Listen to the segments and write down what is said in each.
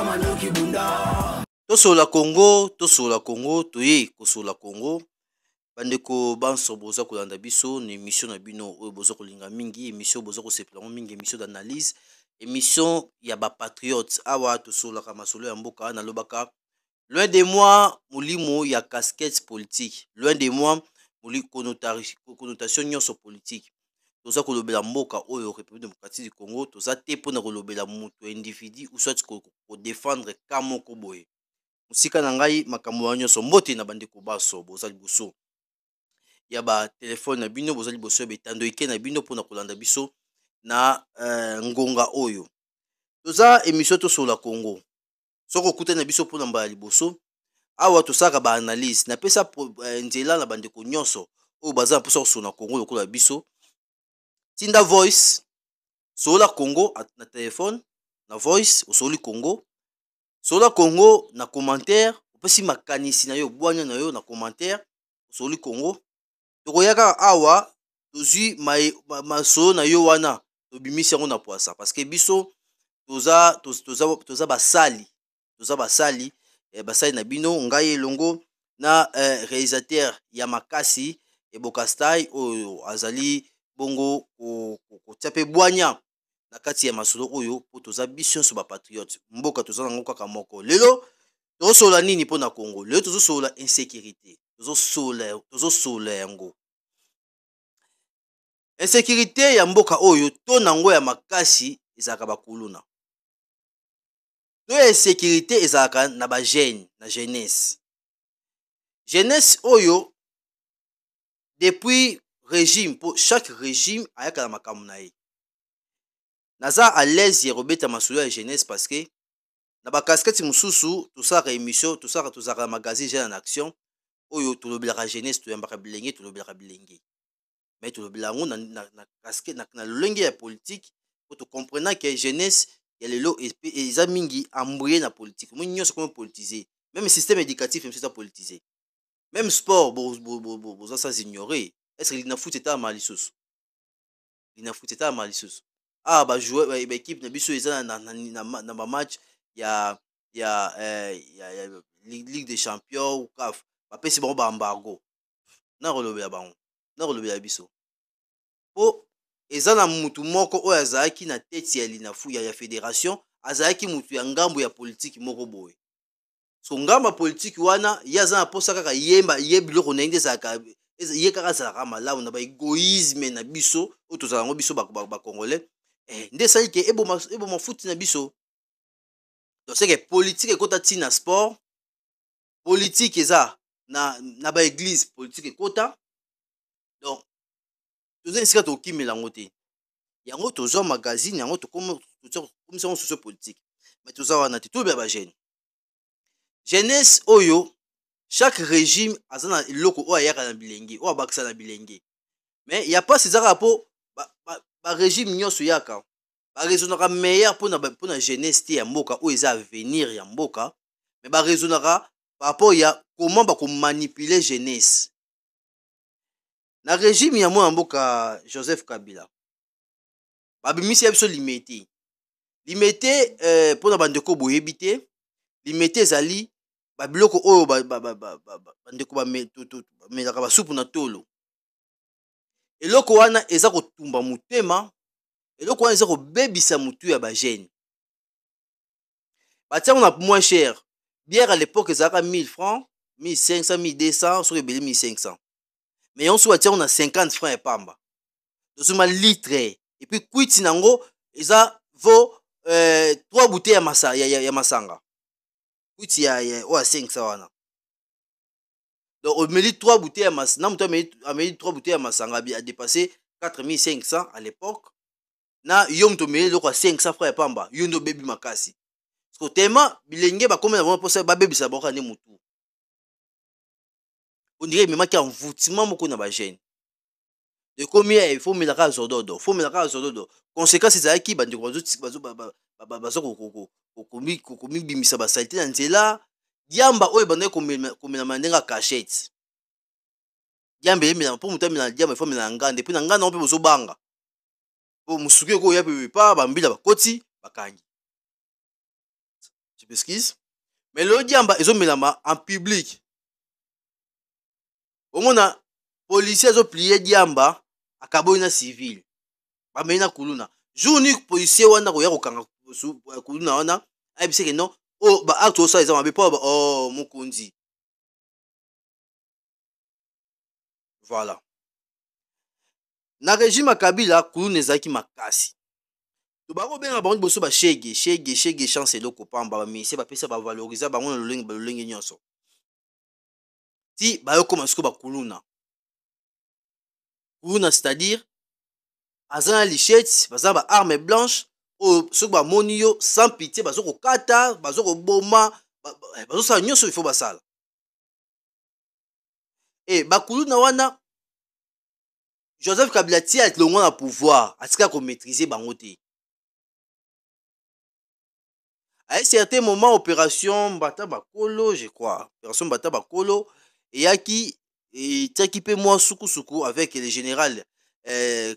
mandoki bunda. Tosolola Congo, tosolola Congo, toye kosolola Congo. Bandeko banso boza kolanda biso na émission na bino oyo boza kolinga mingi, émission boza kosepela yango mingi, émission d'analyse, émission ya ba patriotes. Awa tosololaka masolo ya mboka, nalobaka loin de moi molimo ya casquette politique, loin de moi connotation nyonso politique. Toza kolobela mboka oyo République démocratique du Congo, toza te mpona kolobela moto individu ou soit kodéfendre ka moko boye. Mosika na ngai makambo wana nyonso. Mbote na bandeko baso boza liboso ya batelefone na bino, boza liboso ya betando eke na bino mpona kolanda biso na ngonga oyo. Toza émission Tosolola Congo. Soki okutani na biso mpona mbala liboso awa, tosalaka baanalyse. Napesa nzela na bandeko nyonso oyo baza na mposa kosolola Congo lokola biso. Tinda voice, solola Congo na telefone, na voice osoli Congo, solola Congo na commentaire, opesi makanisi na yo, bwanya na yo na commentaire, osoli Congo. Tokoya kaka awa, tozwi masolo na yo wana, tobimisi yango na poasa, parce que biso toza basali, toza basali, basali na bino. Ngai elongo na réalisateur ya makasi Eboka Style, oyo azali bongo kotia mpe bwanya na kati ya masolo oyo, mpo toza biso nyonso bapatriote. Mboka toza nango kaka moko. Lelo tozosolola nini mpo na Congo? Lelo tozosolola insécurité, tozosolola yango, insécurité ya mboka oyo. To nango ya makasi ezalaka bakuluna, to ya insécurité ezalaka na bajeune, na jeunesse. Jeunesse oyo depuis régime, mpo chaque régime ayaka na makambo na ye. Naza à l'aise ya kobeta masolo ya jeunesse parce que na bacasquette mosusu tosalaka émission, tosalaka, tozalaka na magazine Jeune en Action oyo tolobelaka jeunesse, toyambaka bilenge, tolobelaka bilenge. Mais tolobela yango na casquette, na lolenge ya politique, po tocomprena ke jeunesse ya lelo eza mingi embrouillé na politique. Moi nyonso komi politisé, même système éducatif mosusu eza politisé, même sport boza sans ignorer. Est ce que Linafoot etalama lisusu? Linafoot etalama lisusu? Awa bajoueur, baéquipe na biso eza na bamatch ya Ligue des champions ou CAF, bapesi bango baembargo na kolobela bango, na kolobela biso, mpo eza na mutu moko oyo azalaki na tete ya Linafoot, ya fédération, azalaki mutu ya ngambo ya politike moko boye. So ngambo ya politike wana, ye aza na mposa kaka yemba ye biloko na ye nde ezalaka, ye kaka azalaka malamu na baégoïsme na biso oyo tozala yango biso bacongolais. Nde esali ke eboma futi na biso. Donc c'est que politique ekota ntina sport, politique eza na baéglise, politique ekota. Donc toza esika tokimela yango te. Yango tozwa magazine yango, tokomisa yango sociopolitique, mais toza wana te. Tolobela bajeune, jeunesse oyo chaque régime aza na eloko oyo ayaka na bilenge, oyo abakisa na bilenge. Mais ya mpasi eza kaka mpo barégime nyonso yaka baraisonnaka meilleur mpona jeunesse te ya mboka oyo eza avenir ya mboka, mais baraisonnaka par rapport ya comment bakomanipuler jeunesse. Na régime ya mwana mboka Joseph Kabila, babimisi ya biso Limete. Limete, mpona bandeko boyebi te, Limete ezali babiloko oyo bandeko bamelaka, basupu na tolo. Eloko wana eza kotumba motema, eloko wana eza kobebisa motu ya bajeune. Batiango na moins cher. Bière à l'époque ezalaka 1000 francs, 1500, 1200, soki ebele 1500. Mais yango soki batiango na 50 francs ya pamba, tozoma litre, et puis kwiti nango eza vaut 3 bouteilles ya masanga. Kwiti ya oyo ya 500 wana, donc omeli 3 bouteilles ya mas na moto ameli 3 bouteilles ya masanga, adépassé 4500 à l'époque. Na yo moto omeli eloko ya 500 francs ya pamba, yo nde obebi makasi. Parce que tellement bilenge bakomi na bango mposa babebisa bango kaka nde motu, on dirait ememaki envoûtement moko na bajeune. Ekomi il faut omelaka zododo, faut omelaka zododo. Conséquence ezalaki bandeko baza komibimisa basaleté na nzela. Diamba oyo ebandaki komelama ndenge ya cachette, diamba emelama mpo moto amela diamba, ifo amela na nganda, et puis na nganda yango mpe bozobanga po mosuki ekoya mpe pa bambila bakoti bakangi. Je m'excuse, mais lelo diamba ezomelama en public. Omona policier azoplie diamba, akaboli na civil, bameli na kuluna. Jour ni policier wana koya kokanga kuluna wana, ayebisi ke non, oyo ba acte osala eza mabe, mpo oh, mokonzi. Voilà, na régime ya Kabila kuluna ezalaki makasi. To bakobenga bango liboso bashege, shege, shege, chance eloko pamba. Baministère bapesa, bavaloriza bango na lolenge balolenge nyonso, ti bayokoma sikoyo bakuluna. Kuluna, c'est-à-dire aza na lichette, baza na baarme blanche oyo soki bamoni yo, sans pitié, bazo kokata, bazo koboma, bazosala nyonso il faut basala. E bakuluna wana, Joseph Kabila ti alongwa na pouvoir, atika komaîtrise bango te. À un certain moment, opération Mbata Bakolo, je crois, opération Mbata Bakolo eyaki, etiaki mpe mwa sukusuku avec le général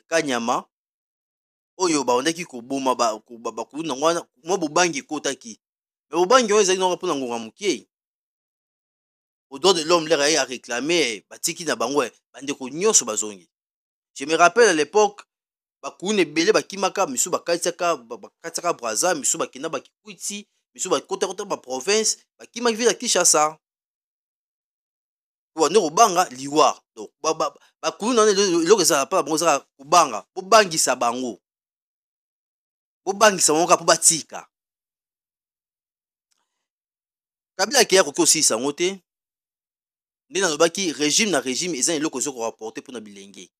Kanyama, oyo bandaki koboma bakuluna wana. Mwa bobangi ekotaki, mais bobangi oyo ezalaki nanga mpona ngonga moke. Au droit de l'homme lere aye aréclame, batiki na bango, bandeko nyonso bazongi. Je me rappelle, à l'époque bakuluna ebele bakimaka, misu bakatisaka Braza, misu bakenda bakikwiti, misu bakotakota baprovince, bakimaki ville ya Kinshasa po bande kobanga liwa. Donc bakuluna wana, eloko ezala mpa bango ezaka kobanga, bobangisa bango, bobangisa bango kaka mpo batika. Kabila akeya koki osilisa yango te. Nde nalobaki, régime na régime eza na eloko eza korapporte mpona bilenge.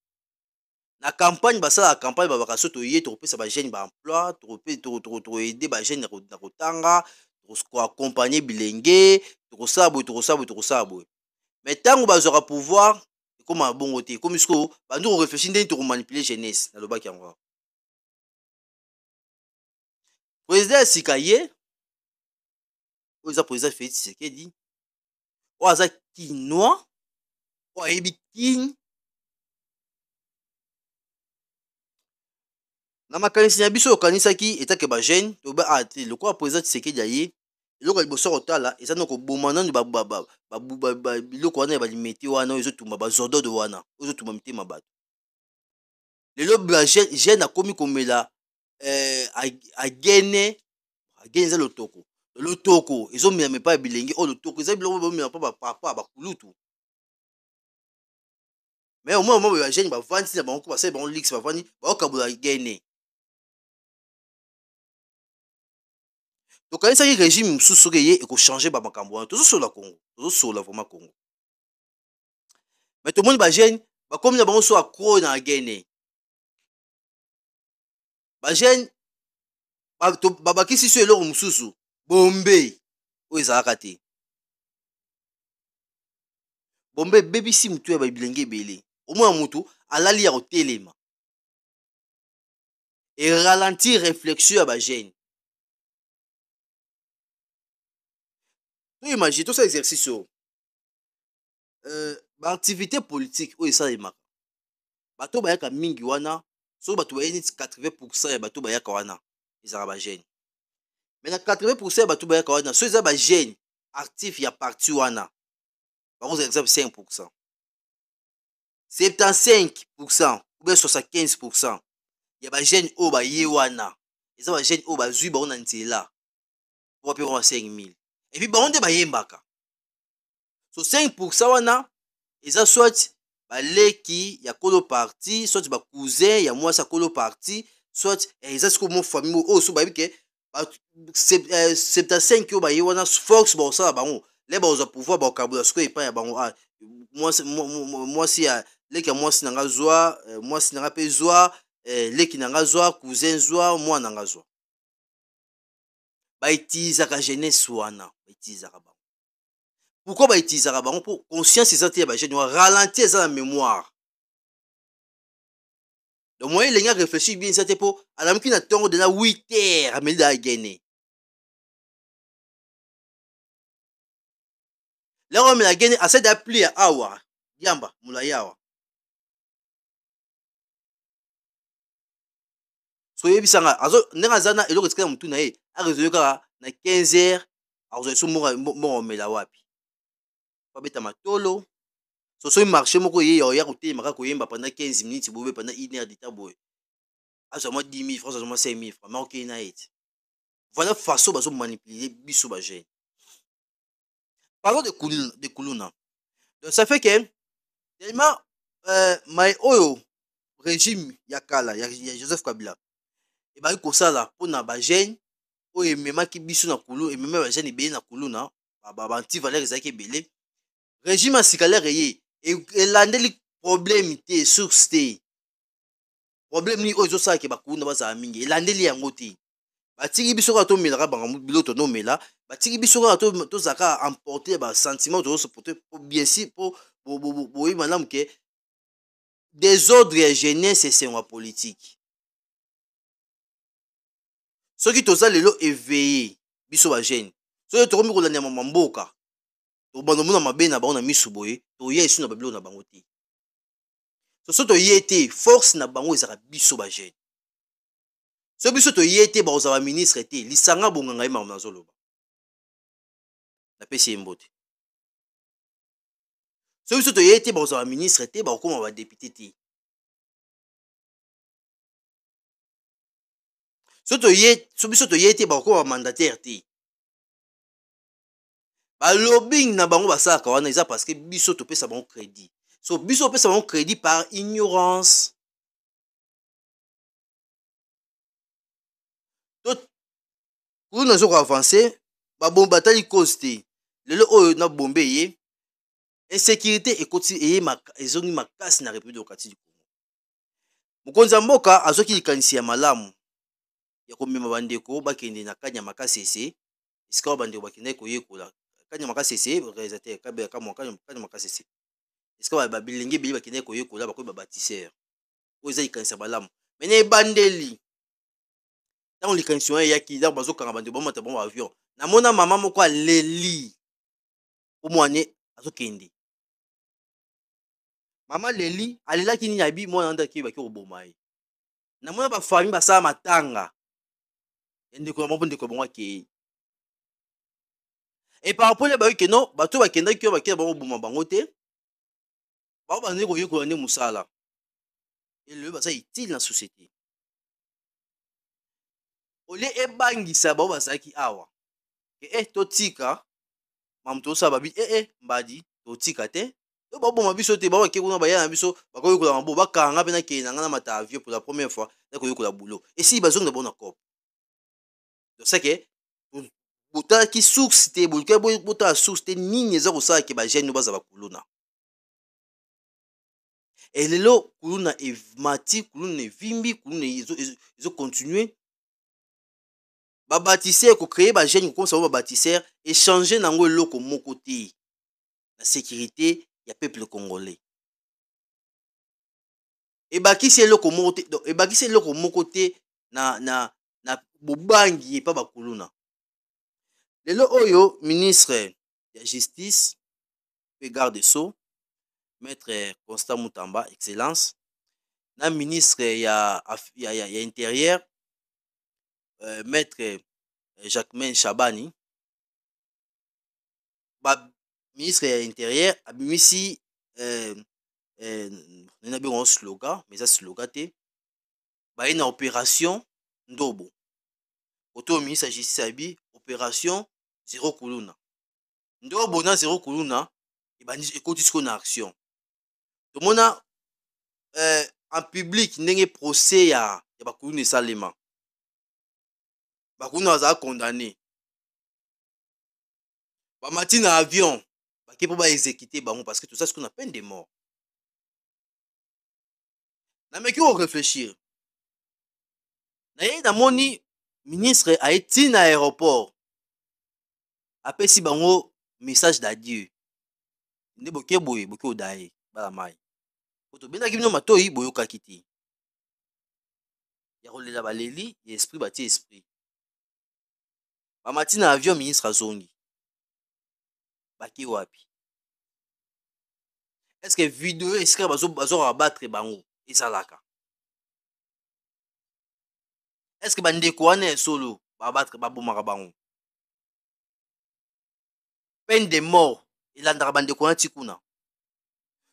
Na campagne, basalaka campagne, babaka so toye, tokopesa bajeune baemploi, tokoaider bajeune na kotanga, tokoaccompagne bilenge, tokosala boye, tokosala boye, tokosala boye. Mais ntango bazwaka pouvoir, ekóma bongo te. Ekomi sikoyo bandi korefléchir ndenge tokomanipule jeunesse. Nalobaki yango, président ya sika ye oyo eza président Félix Tshisekedi, oyo aza kinois, oyo ayebi Kin. Na makanisi na biso, okanisaki etake bajeune toba a te. Lokola président Tshisekedi aye, eloko ya liboso ya kotala eza na koboma nanu biloko wana ya balimete wana oyo ezotumba bazododo wana, oyo ezotumba mitema bato. Lelo bajeune akomi komela agene. Agene eza lotoko. Lotoko ezomelama epai ya bilenge oyo. Lotoko eza biloko bomela mpo bapapa bakulutu. Mais omoi omoi bajeune bavandi na bango, ko basali bango lix, bavandi, baokabola gene. Tokanisaki régime mosusu soki eye, ekochange bamakambo wana. Tozosola Congo, tozosola vraiment Congo. Mais tomoni bajeune bakomi na bango so accro na agene. Bajeune babakisi so eloko mosusu, bombe oyo ezalaka te. Bombe ebebisi motu ya babilenge ebele. Omona motu alali ya kotelema, eralentir réflexion ya bajeune. Toimagine, tosala exercice oyo, baactivité politique oyo esalemaka, bato bayaka mingi wana. Soki bato baye neti 80 % ya bato bayaka wana ezalaka bajeune. Mais na 80 % ya bato bayaka wana, so eza bajeune actif ya parti wana, bakozala exemple 5 %, 75 % ou bien 75 % ya bajeune oyo baye wana eza bajeune oyo bazwi bango na nzela po bape bango 5000, et puis bango nde bayembaka. So 5 % wana eza soit baleki ya kolo parti, soit bacousin ya mwasi ya kolo parti, soit eza sikoyo mo famille oyo so bayebi ke 75 oyo baye wana, force bakosala bango le bakozwa pouvoir, bakokabola sikoyo epai ya bango. Ah, mwasi ya leki ya mwasi na nga zwa, mwasi na nga mpe zwa, leki na nga zwa, cousin zwa, mwana na nga zwa. Bautilisaka jeunesse wana, bautilisaka bango. Pourquoi bautilisaka bango? Mpo conscience eza te ya bajeune wana, ralenti eza na mémoire. Donc moyen elenge aréfléchir bien eza te, mpo alamuki na ntongo dena 8 heures, ameli da agene. Lero amela agene, asali da pli ya awa, yamba molai awa. So oyebisanga ndenge aza na eloko etikali na motu na ye, arezoye kaka na 15 heures. Akozwa lisusu mbongo omela wapi? Babeta matolo. So soki marché moko eye, ya kotelema kaka koyemba pendant 15 minutes boye, pendant une heure d'état boye, azwa mwa 10 000 francs, azwa mwa 5 000 francs, ma okei na ye te. Voilà façon bazomanipuler biso bajeune. Parlons de kuluna. Donc ça fait que tellement mai oyo régime ya kala ya Joseph Kabila ebaki kosala mpona bajeune, oyo ememaki biso na kulu, ememaki bajeune ebele na kuluna, baantivaleur ezalaki ebele. Régime ya sika lere ye elandeli problème te, source te. Problème nini oyo ezosalaka bakuluna bazala mingi? Elandeli yango te. Batiki biso kaka tomelaka bango biloko tonomela, batiki biso kaka tozala kaka emporté ya basentiment tozosupporte. Bien sûr, mpo boyebi malamu ke désordre ya jeunesse, esengo ya politique. Soki toza lelo éveillé, biso bajeune, soki tokomi kolanda mama mboka, tobanda omona mabe na bango na misu boye, toya esu na babiloko na bango te. So toye te, force na bango ezalaka biso bajeune. So biso toye te, bakozala baministre te. Lisanga bonganga ye makambo nazoloba, napesi ye mbote. So biso toye te, bakozala baministre te, bakokóma badéputé te. So toye, so biso toye te, bakokóma bamandataire te. Balobbying na bango basalaka wana eza parce que biso topesa bango crédit. So biso topesa bango crédit par ignorance. To kuna nazo koavance, babombe batali cause te. Lelo oyo na bombe ye, insécurité ekoti, eye ezongi makasi na République démocratique du Congo. Mokonzi ya mboka azwaki likanisi ya malamu ya komema bandeko bakende na Kanya Makasese, esika oyo bandeko bakendaki koyekola. Kanya Makasese, réalisateur Kabela Kamwa, Kanya Makasese, esika babilenge ebele bakendaki koyekola, bakoyi babâtisseur. Oyo eza likanisi ya malamu. Me na ebandeli, ntango likanisi wana eyaki, ntango bazokanga bandeko, bamata bango avion, namona mama moko aleli po mwana azokende. Mama leli, alelaki nini? Abi mwana ndaki baki koboma ye. Namona bafamille basala matanga ya ndeko na bango mpo ndeko bango akei. E par rapport bayoki ke non, bato bakendaki oyo bakenda, bango koboma bango te, bango bandeki koyekola nde mosala. Elelo baza utile na société. Olie ebangisa bango bazalaki awa ke e totika mamu tosala, babi ee mbadi totika te, to baboma biso te. Bango bake kuna, baya na biso, bakoyekola mabo, bakanga mpe nakende na ngai na mata avion pour la première fois, nakoyekola boulot. Esili, bazongi na bango na cope. Donc c'est que botalaki source te, boluki botala source te, nini eza kosala ke bajeune baza bakuluna. Elelo kuluna emati, kuluna evimbi, kuluna ezocontinue. Babâtisseur, kocréer bajeune, kokomisa bango babâtisseur, échange nango eloko moko te na sécurité ya peuple congolais. Ebakisi eloko moko te. Donc ebakisi eloko moko te na bobangi epa bakuluna. Lelo oyo ministre ya Justice mpe garde sceau, maître Constant Mutamba, excellence, na ministre ya Intérieur, maître Jacquemain Shabani, ba ministre ya Intérieur abimisi nena bengo slogan, mais eza slogan te. Baye na opération Ndobo. Oto ministre ya Justice abi opération zéro kuluna. Ndobo na zéro kuluna ebandi, ekoti sikoyo na action. Tomona en public ndenge procès ya bakuluna esalema. Bakuluna bazala condamné, bamati na avion, bake mpo baexécute bango, parce que toza sikoyo na peine de mort. Nameki koréfléchir na ye, namoni ministre aye ntina aéroport, apesi bango message d'adieu. Nde boke boye, boke oda ye bala mai po tobendaki bino matoi, boyokaki te. Ya kolela baleli ya esprit, batie esprit, bamati na avion, ministre azongi. Bake wapi? Est ce que video esika bazokaka battre bango ezalaka? Est ce que bandeko wana ya solo babattre, babomaka bango? Peine de mort elandaka bandeko wana ti kuna.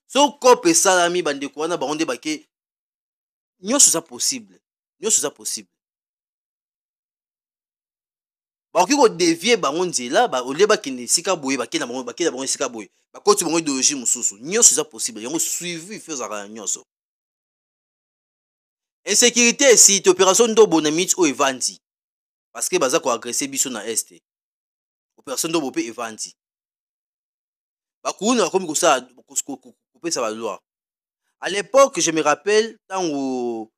So cope esalami, bandeko wana bango nde bake. Nyonso eza possible, nyonso eza possible. Bakoki kodevie bango nzela olie bakende esika boye, bakenda bango, bakenda bango esika boye, bakoti bango idéologie mosusu. Nyonso eza possible. Yango suivi fo ezalaka na nyonso. Insécurité esili te. Opération Ndobo na minute oyo evandi parce que baza koagresser biso na Est. Opération Ndobo mpe evandi. Bakuluna bakomi kosala, kopesa baloi. À l'époque, je me rappelle, ntango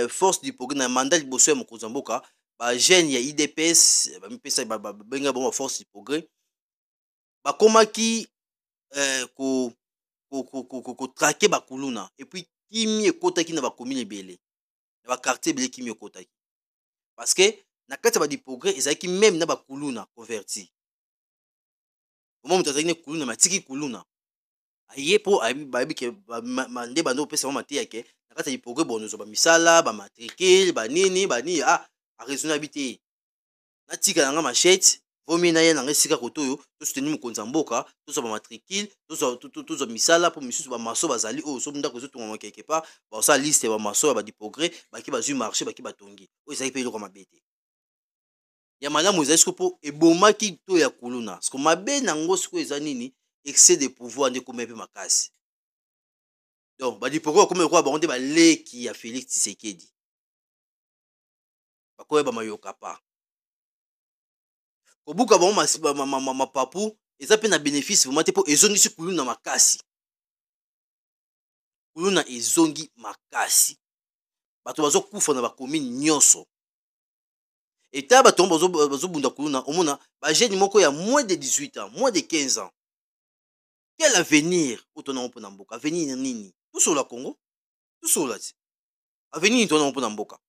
Force du Progrès na mandat liboso ya mokonzi ya mboka, bajeune ya UDPS bamipesa, babenga bango Force du Progrès, bakomaki kotraquer bakuluna. Et puis kimi ekotaki na bacommune ebele, na baquartier ebele. Kimi ekotaki parce que na kati ya badiprogrès ezalaki même na bakuluna converti. Omo moto azalaki ne kuluna, me atiki kuluna, aye mpo bayebi ke nde bando kopesa bango mateya ke na kati ya diprogrès bonozwa bamisala, bamatricule, banini banini. Ah, araisonner abi te, natika nanga machette, vomi na ye nanga esika kote oyo tosoutenir mokonzi ya mboka, tozwa bamatricule, tozwa misala. Mpo misusu bamaso bazali oyo so ndako ezotongama quelque part, basala liste ya bamaso ya badiprogrès, baki bazwi marché, baki batongi. Oyo ezalaki mpe eloko mabe te, ya malamu ezali siko mpo ebomaki to ya kuluna. Siko mabe nango sikoyo eza nini? Excès de pouvoir nde ekomai mpe makasi. Donc badiprogrès bakomi lokola bango nde baleki ya Félix Tshisekedi, bakoyeba mayoka pa kobuka bango mapapu. Eza mpe na bénéfice vraiment te mpo ezongisi kuluna makasi. Kuluna ezongi makasi, bato bazokufa na bacommune nyonso. Eta bato yango bazobunda kuluna, omona bajeune moko ya moins de 18 ans, moins de 15 ans. Quel avenir oyo tonango mpona mboka? Avenir nini? Tosolola Congo, tosolola ti avenir nini tonango mpona mboka?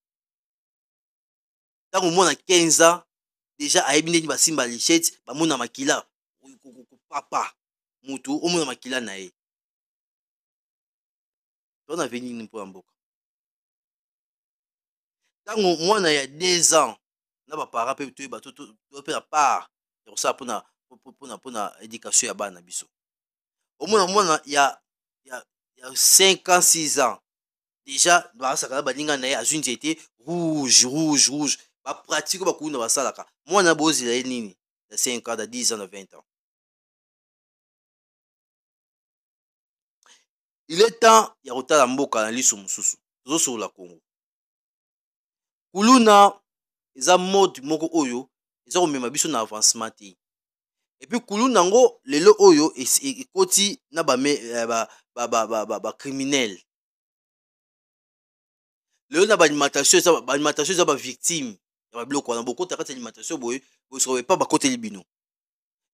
Ntango mwana 15 ans déjà ayebi ndenge basimba machette, bamona makila, papa motu omona makila na ye, tona avenir nini mpona mboka? Ntango mwana ya 2 ans na baparent mpe toyeba to mpe na part ya kosala mpona éducation ya bana na biso. Omona mwana ya 5 ans, 6 ans déjà basaka na baninga na ye, azwi nzete, rouge, rouge, rouge, bapratique oyo bakuna basalaka. Mwana bozela ye nini na 5 ans, na 10 ans, na 20 ans? Il est temps ya kotala mboka na liso mosusu. Tozosolola Kongo. Kuluna eza mode moko oyo eza komema biso na avancement te. Et puis kuluna yango lelo oyo ekoti na bacriminel. Lelo na baalimentation, eza baalimentation, eza bavictime ya babiloko wana. Bokota kati ya alimentation boye, bosoka epa bakoteli bino.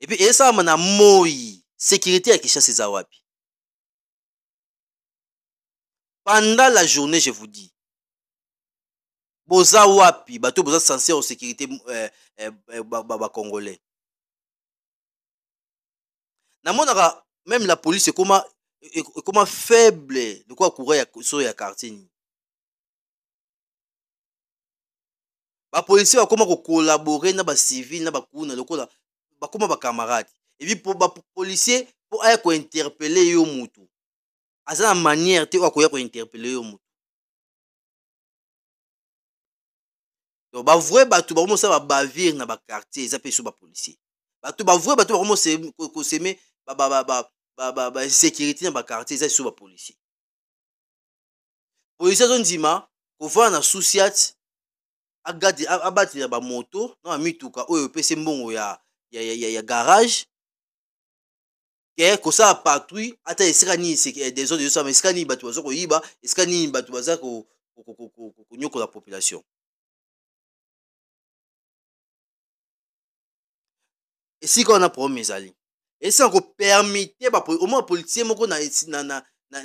Et puis esalama na moi. Sécurité ya Kinshasa eza wapi pendant la journée? Je vous dis, boza wapi, bato boza censé en sécurité bacongolais? Namonaka même la police ekoma faible lokola courant ya so ya quartier nini. Bapolisier bakoma kocollaborer na bacivile na bakuna lokola bakoma bacamarade. Et puis bapolisier, mpo aya kointerpeller yo mutu, aza na manière te oyo akoya kointerpeller yo mutu. Donc bavrai bato bakomosala babavire na baquartier eza mpe so bapolisier. Bato bavrai, bato bakomosemer bainsécurité na baquartier eza so bapolisier. Policier azondima kovanda na sous-ciat, abatela bamoto na bamituka oyo epesi mbongo ya garage, ke kosala patrouille ata esika nini désordre ezosalama, esika nini bato baza koyiba, esika nini bato baza konyokola population. Esika wana problème ezali, esika kopermettre omona policier moko na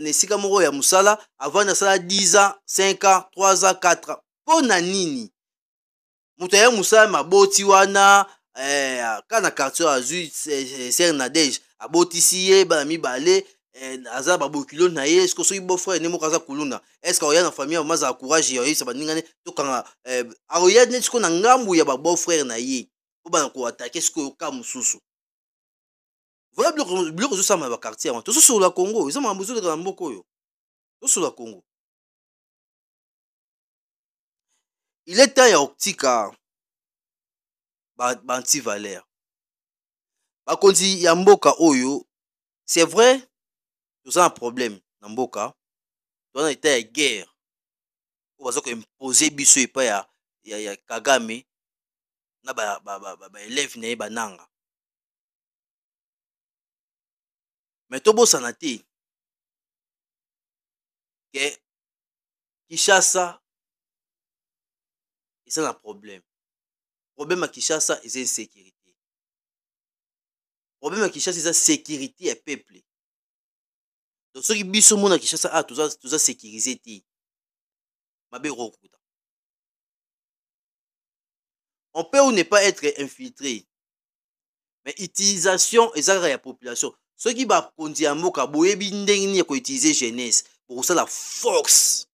esika moko ya mosala avant asala 10 ans, 5 ans, 3 ans, 4 ans. Mpo na nini moto aya mosala maboti wana kaka na quartier, azwi sœur Nadege, abotisi ye bana mibale, aza babokilo na ye? Siko soki beau-frère nde moko aza kuluna, est-ce akoya na famille mama azala courage ya oyebisa baninga ne tokanga? Akoya neti sikoyo na ngambu ya babeau frère na ye mpo bana koattaquer sikoyo ka mosusu. Voilà biloko biloko ezosala na baquartier yango. Tozosolola Congo, eza makambo ezoleka na mboka oyo. Tozosolola Congo. Il est temps ya kotika ba, ba anti-valeur. Bakonzi ya mboka oyo, c'est vrai, toza na problème na mboka, toza na etat ya guerre oyo baza koimpose biso epai ya, ya, ya Kagame na ba, ba, ba, ba, ba élève na ye bananga. Mais tobosana te ke Kinshasa eza na problème. Problème ya Kinshasa eza insécurité. Problème ya Kinshasa eza sécurité ya peuple. Donc soki biso mona Kinshasa ah toza toza sécurisé te. Mabe ekokuta. On peut ou ne pas être infiltré. Mais utilisation eza kaka ya population. Soki bakonzi ya mboka boyebi ndenge nini ya koutiliser jeunesse, bokosala force.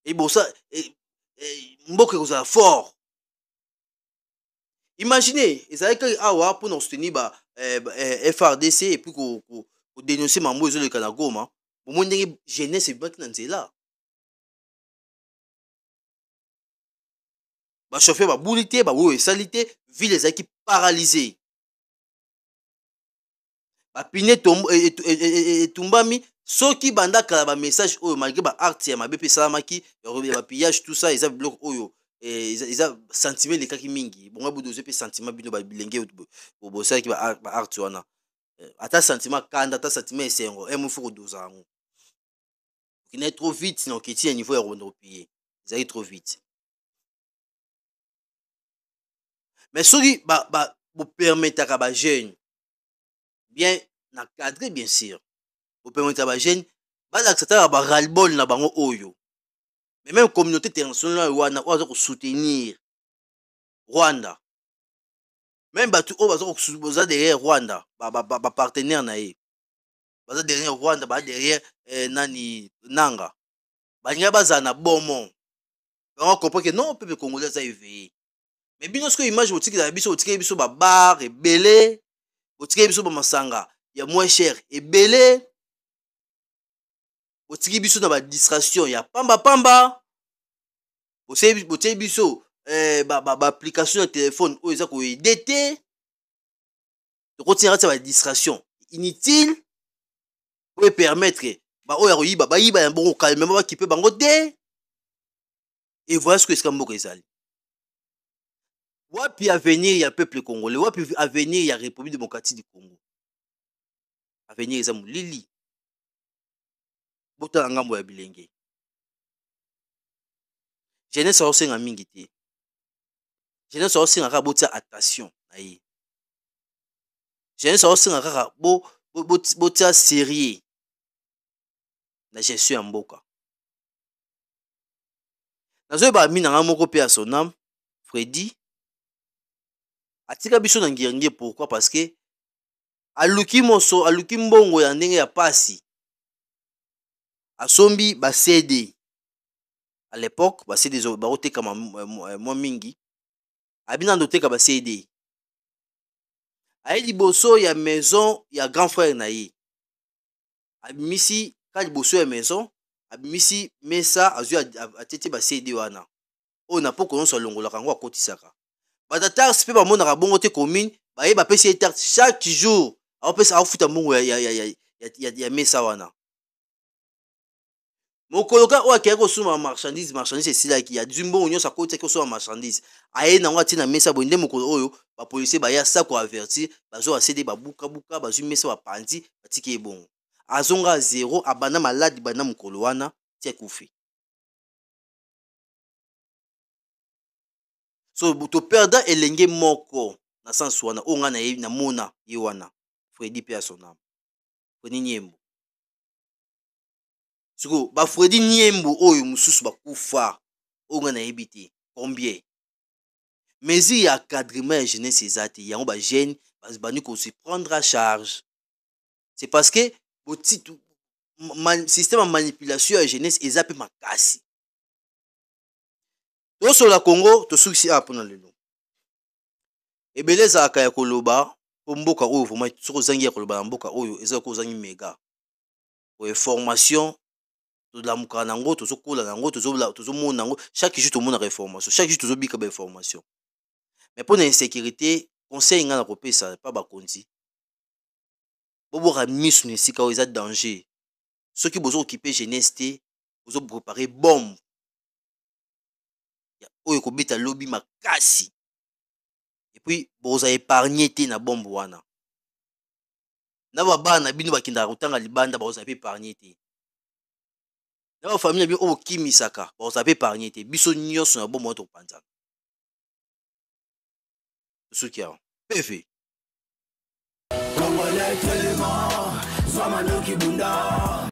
Et bosa e, e, mboka ekozala fort. Imaginez, ezalaki kaka awa mpo na kosoutenir ba eh, eh, FRDC et puis ko, ko, ko dénoncer mambo ezoleka na Goma. Bomoni ndenge jeunesse ebimaki na nzela. Ba chauffeur babuli te, ba oyo esali te, ville ezalaki paralysée. Ba pine etumbami soki banda kala ba message oyo malgré ba acte ya mabe mpe esalamaki ya ba pillage tout ça eza biloko oyo eza, eza sentiment elekaki mingi bongo bodoze mpe sentiment bino bilenge bosalaki ba acte wana ata sentiment kanda ata sentiment esengo emo fo kodoza yango okendaki trop vite na oketi ya niveau ya kobanda kopille ezalaki trop vite. Mais soki ba, ba, bopermetaka ba jeune bien na cadre bien sûr, bopermetaka ba jeune balakisa taka ba ras-le-bol na bango oyo, mais même communauté internationale wana oyo aza kosoutenir Rwanda, même bato oyo baza baza derrière Rwanda, bapartenaire ba, ba na ye baza derrière Rwanda, baza derrière eh, nani Nanga, balingi bazala na bomo bango comprendre que non, peuple congolais aza éveillé. Mais bino sikoyo image botikela biso, botikeli biso ba bar ebele, botikeli biso ba masanga ya moins cher ebele, botiki biso na ba distraction ya pamba pamba, botieli biso eh, ba, ba, ba application ya telefone oyo eza koede te, tokotina kati ya ba distraction inutile oyo epermettre baoyo ya koyiba bayiba ya bongo calmement, bakipe bango te. Et voilà ce que esika mboka ezali. Wapi avenir ya peuple congolais? Wapi avenir ya République démocratique du Congo? Avenir eza molili. Botala ngambo ya bilenge. Jeunesse aosenga mingi te. Jeunesse aosenga kaka botia attention na ye. Jeunesse aosenga kaka bo, bo, bo, botia sérieux na gestion ya mboka. Nazoyeba ami na nga moko mpe ya son âme Freddy atika biso na ngiringi. Pourquoi? Parce que aluki moso, aluki mbongo ya ndenge ya pasi, asombi ba CD. À l'époque ba CD bakotekama mwa mingi, abi nando teka ba CD. Aye liboso ya maison ya grand frère na ye, abimisi ka liboso ya maison, abimisi mesa, azwi atietie ba CD wana oyo na poko nyonso alongolaka yango akotisaka. Bato ya taxe mpe bamonaka bongo te, commune baye bapesi ye taxe chaque jour, aopesa aofuta mbongo ya, ya, ya, ya, ya, ya, ya mesa wana. Mokolo kaka oyo akeyaki kosomba marchandise, marchandise esilaki, azwi mbongo nyonso akotisaki kosomba marchandise, aye nango atie na mesa boye. Nde mokolo oyo bapolisier baya sa koavertir, bazwa basede, babukabuka, bazwi mesa, bapanzi, batiki ye bongo, azonga zero, abanda maladi banda mokolo wana ti akufi. So toperda elenge moko na sens wana oyo ngai nayebi, namona ye wana Fredi mpe ya son âme Fredi Nyembo. Sikoyo bafredi Nyembo oyo mosusu bakufa oyo ngai nayebi te combien. Mesure ya encadrement ya jeunesse eza te, yango bajeune bandi kose prendre à charge. C'est parce que boti système ya manipulation ya jeunesse eza mpe makasi. Tosolola Congo, tosukisi awa mpona lelo. Ebele ezalaka ya koloba. Po mboka oyo vraiment soki ozangi ya koloba na mboka oyo eza lokola ozangi mega. Po information tolamukaka na yango, tozokola na yango, tozomona yango chaque jour, tomonaka information chaque jour, tozobika ba information. Mais mpo na insécurité, conseil ngai na kopesa pa bakonzi, bobwaka miso na esika oyo eza danger. Soki bozokokipe jeunesse te, bozoprépare bombe oyo ekobeta lobi makasi, et puis boza épargne te na bombe wana. Na babana na bino bakendaka kotanga libanda, bakozala mpe épargne te. Na bafamille na bino oyo bokimisaka, bakozala mpe épargne te. Biso nyonso na bombe wana tokopanzana. Tosuki awa, PV. Congolais, telema, zwa mandoki, bunda.